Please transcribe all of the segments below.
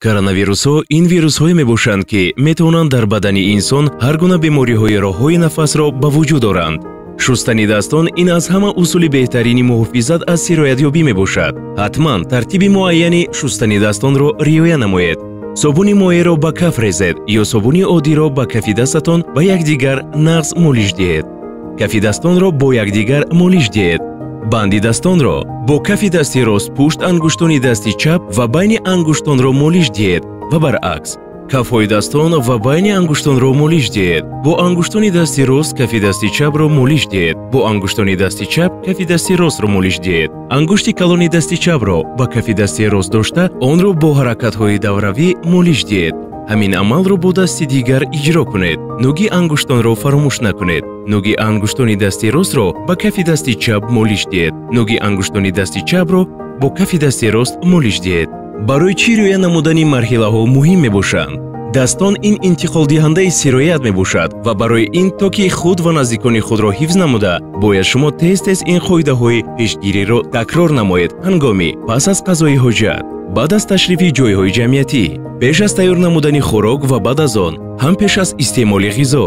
Коронавирусҳо ин вирусҳое мебошанд, ки метавонанд дар бадани инсон ҳар гуна бемориҳои роҳҳои нафасро ба вуҷуд оранд. Шустани дастон ин аз ҳама усули беҳтарини муҳофизат аз сироятёбӣ мебошад. Ҳатман тартиби муайяни шустани дастонро риоя намоед. Собуни моеъро ба каф резед ё собуни оддиро ба кафи дастатон ба якдигар нағз молиш диҳед. Кафи дастонро бо якдигар молиш диҳед. Банди дастонро бо кафи дасти рост пушт ангуштони дасти чап ва байни ангуштонро молиш диҳед ва баръакс. Кафҳои дастон ва байни ангуштонро молиш диҳед. Бо ангуштони дасти рост кафи дасти чапро молиш диҳед. Бо ангуштони дасти чап кафи дасти ростро молиш диҳед. Ангушти калони дасти чапро ба кафи дасти рост дошта, онро бо ҳаракатҳои давравӣ молиш диҳед. Ҳамин амалро бо дасти дигар иҷро кунед. Нуги ангуштонро фаромӯш накунед. Нуги ангуштони дасти ростро ба кафи дасти чап молиш диҳед. Нуги ангуштони дасти чапро бо кафи дасти рост молиш диҳед. Барои чӣ риоя намудани марҳилаҳо муҳим мебошанд? Дастон ин интиқолдиҳандаи сироят мебошад ва барои ин то ки худ ва наздикони худро ҳифз намуда, бояд шумо тез-тез ин қоидаҳои пешгириро такрор намоед ҳангоми пас аз қазои ҳоҷат, баъд аз ташрифи ҷойҳои ҷамъиятӣ, пеш аз тайёр намудани хӯрок ва баъд аз он, ҳам пеш аз истеъмоли ғизо,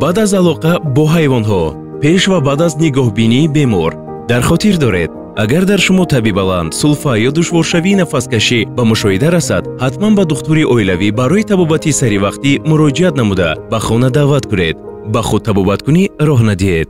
баъд аз алоқа бо ҳайвонҳо, пеш ва баъд аз нигоҳбинии бемор. Дар хотир доред, агар дар шумо таби баланд, сулфа ё душворшавии нафаскашӣ ба мушоҳида расад, ҳатман ба духтури оилавӣ барои табобати саривақтӣ муроҷиат намуда, ба хона даъват кунед. Ба худ табобаткунӣ роҳ надиҳед.